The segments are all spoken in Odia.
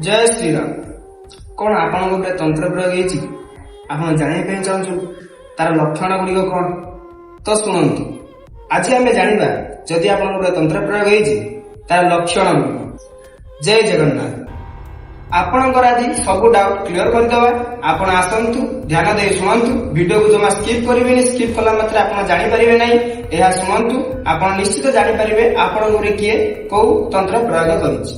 ଜୟ ଶ୍ରୀରାମ। କଣ ଆପଣଙ୍କ ଉପରେ ତନ୍ତ୍ର ପ୍ରୟୋଗ ହେଇଛି? ଆପଣ ଜାଣିବା ପାଇଁ ଚାହୁଁଛନ୍ତି ତାର ଲକ୍ଷଣ ଗୁଡ଼ିକ କଣ? ତ ଶୁଣନ୍ତୁ, ଆଜି ଆମେ ଜାଣିବା ଯଦି ଆପଣଙ୍କ ଉପରେ ତନ୍ତ୍ର ପ୍ରୟୋଗ ହେଇଛି, ତାର ଲକ୍ଷଣ ଗୁଡ଼ିକ। ଜୟ ଜଗନ୍ନାଥ। ଆପଣଙ୍କର ଆଜି ସବୁ ଡାଉଟ କ୍ଲିୟର କରିଦେବା। ଆପଣ ଆସନ୍ତୁ, ଧ୍ୟାନ ଦେଇ ଶୁଣନ୍ତୁ। ଭିଡିଓକୁ ଜମା ସ୍କିପ୍ କରିବେନି। ସ୍କିପ୍ କଲା ମାତ୍ରେ ଆପଣ ଜାଣିପାରିବେ ନାହିଁ। ଏହା ଶୁଣନ୍ତୁ, ଆପଣ ନିଶ୍ଚିତ ଜାଣିପାରିବେ ଆପଣଙ୍କ ଉପରେ କିଏ କୋଉ ତନ୍ତ୍ର ପ୍ରୟୋଗ କରିଛି।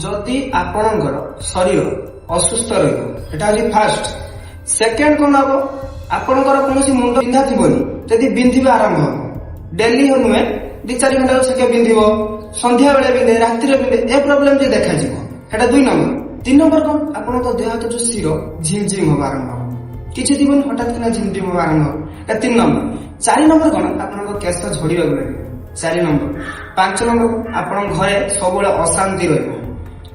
ଯଦି ଆପଣଙ୍କର ଶରୀର ଅସୁସ୍ଥ ରହିବ, ଏଟା ହଉଛି ଫାଷ୍ଟ। ସେକେଣ୍ଡ କଣ ହବ? ଆପଣଙ୍କର କୌଣସି ମୁଣ୍ଡ ବିନ୍ଧା ଥିବନି, ଯଦି ବିନ୍ଧିବା ଆରମ୍ଭ ହବ, ଡେଲି ନୁହେଁ, 2-4 ଘଣ୍ଟା ସେକେ ବିନ୍ଧିବ, ସନ୍ଧ୍ୟା ବେଳେ ବିନ୍ଧେ, ରାତିରେ ବିନ୍ଧେ, ଏ ପ୍ରୋବ୍ଲେମ ଯଦି ଦେଖାଯିବ, ସେଟା 2 ନମ୍ବର। 3 ନମ୍ବର କଣ? ଆପଣଙ୍କ ଦେହ ହାତ ଯୋଉ ଶିର ଝିମ୍ ଝିମ୍ ହବା ଆରମ୍ଭ ହବ। କିଛି ଥିବନି, ହଠାତ୍ କିନା ଝିମ୍ ଝିମ୍ ହବା ଆରମ୍ଭ ହବ। ଏଟା 3 ନମ୍ବର। 4 ନମ୍ବର କଣ? ଆପଣଙ୍କ କେଶ ଝଡିବାକୁ ଲାଗିବ, 4 ନମ୍ବର। 5 ନମ୍ବର କଣ? ଆପଣଙ୍କ ଘରେ ସବୁବେଳେ ଅଶାନ୍ତି ରହିବ।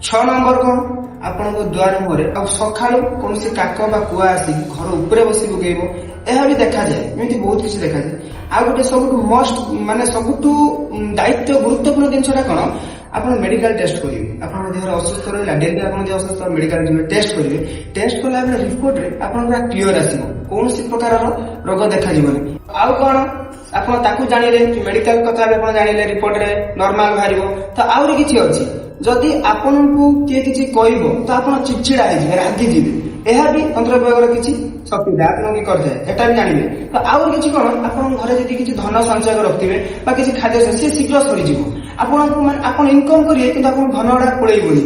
6 ନମ୍ବର କଣ? ଆପଣଙ୍କ ଦୁଆର ମୁହଁରେ ଆଉ ସକାଳୁ କୌଣସି କାକ ବା କୁଆ ଆସିକି ଘର ଉପରେ ବସି ପକେଇବ। ଏହା ବି ଦେଖାଯାଏ। ଏମିତି ବହୁତ କିଛି ଦେଖାଯାଏ। ଆଉ ଗୋଟେ ସବୁଠୁ ମଷ୍ଟ, ମାନେ ସବୁଠୁ ଦାୟିତ୍ୱ ଗୁରୁତ୍ୱପୂର୍ଣ୍ଣ ଜିନିଷଟା କଣ? ଆପଣ ମେଡିକାଲ ଟେଷ୍ଟ କରିବେ। ଆପଣଙ୍କ ଦେହରେ ଅସୁସ୍ଥ ରହିଲା, ଡେଲି ଆପଣଙ୍କ ଦେହ ଅସୁସ୍ଥ, ମେଡିକାଲ ଯିବେ, ଟେଷ୍ଟ କରିବେ। ଟେଷ୍ଟ କଲା ବେଳେ ରିପୋର୍ଟରେ ଆପଣଙ୍କର କ୍ଲିୟର ଆସିବ, କୌଣସି ପ୍ରକାରର ରୋଗ ଦେଖାଯିବନି। ଆଉ କଣ ଆପଣ ତାକୁ ଜାଣିଲେ କି ମେଡିକାଲ କଥା ବି ଆପଣ ଜାଣିଲେ, ରିପୋର୍ଟରେ ନର୍ମାଲ ବାହାରିବ। ତ ଆହୁରି କିଛି ଅଛି। ଯଦି ଆପଣଙ୍କୁ କିଏ କିଛି କହିବ ତ ଆପଣ ଚିଡ଼ଚିଡ଼ା ହେଇଯିବେ, ରାଗିଯିବେ। ଏହା ବି ତନ୍ତ୍ର ପ୍ରୟୋଗର କିଛି ଶକ୍ତି ଆପଣଙ୍କୁ କରିଥାଏ, ଏଟା ବି ଜାଣିବେ। ତ ଆହୁରି କିଛି କଣ? ଆପଣଙ୍କ ଘରେ ଯଦି କିଛି ଧନ ସଞ୍ଚୟ ରଖିଥିବେ ବା କିଛି ଖାଦ୍ୟ, ସେ ଶୀଘ୍ର ସରିଯିବ। ଆପଣଙ୍କୁ ମାନେ ଆପଣ ଇନକମ କରିବେ, କିନ୍ତୁ ଆପଣଙ୍କ ଧନ ଗୁଡା ପଳେଇବନି।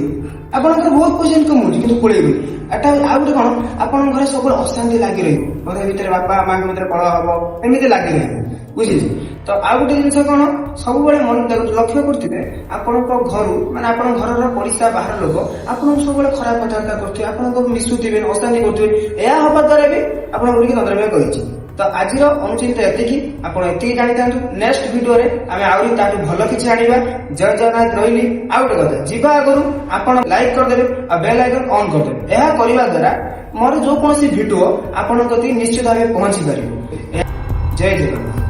ଆପଣଙ୍କର ବହୁତ ପଇସା ଇନକମ ହଉଛି, କିନ୍ତୁ ପଳେଇବନି ଏଟା। ଆଉ ଗୋଟେ କଣ? ଆପଣଙ୍କ ଘରେ ସବୁବେଳେ ଅଶାନ୍ତି ଲାଗି ରହିବ। ଘରେ ଭିତରେ ବାପା ମାଙ୍କ ଭିତରେ କଳହ ହବ, ଏମିତି ଲାଗି ରହିବ, ବୁଝିଲେ ତ? ଆଉ ଗୋଟେ ଜିନିଷ କଣ? ସବୁବେଳେ ମନ ଲକ୍ଷ୍ୟ କରୁଥିବେ, ଆପଣଙ୍କ ଘରୁ, ମାନେ ଆପଣଙ୍କ ଘରର ପଡ଼ିଶା, ବାହାର ଲୋକ ଆପଣଙ୍କୁ ସବୁବେଳେ ଖରାପ କଥାବାର୍ତ୍ତା କରୁଥିବେ, ଆପଣଙ୍କ ମିଶୁଥିବେ, ଅଶାନ୍ତି କରୁଥିବେ। ଏହା ହବା ଦ୍ୱାରା ବି ଆପଣଙ୍କୁ ଟିକେ ତନ୍ତ୍ର କହିଛି। ତ ଆଜିର ଅନୁଚିନ୍ତା ଏତିକି। ଆପଣ ଏତିକି ଜାଣିଥାନ୍ତୁ। ନେକ୍ସଟ ଭିଡିଓରେ ଆମେ ଆହୁରି ତାଠୁ ଭଲ କିଛି ଜାଣିବା। ଜୟ ଜଗନ୍ନାଥ, ରହିଲି। ଆଉ ଗୋଟେ କଥା, ଯିବା ଆଗରୁ ଆପଣ ଲାଇକ୍ କରିଦେବେ ଆଉ ବେଲ୍ ଆଇକନ୍ ଅନ୍ କରିଦେବେ। ଏହା କରିବା ଦ୍ୱାରା ମୋର ଯୋଉ କୌଣସି ଭିଡିଓ ଆପଣଙ୍କ କତିକି ନିଶ୍ଚିତ ଭାବେ ପହଞ୍ଚି ପାରିବ। ଜୟ ଜଗନ୍ନାଥ।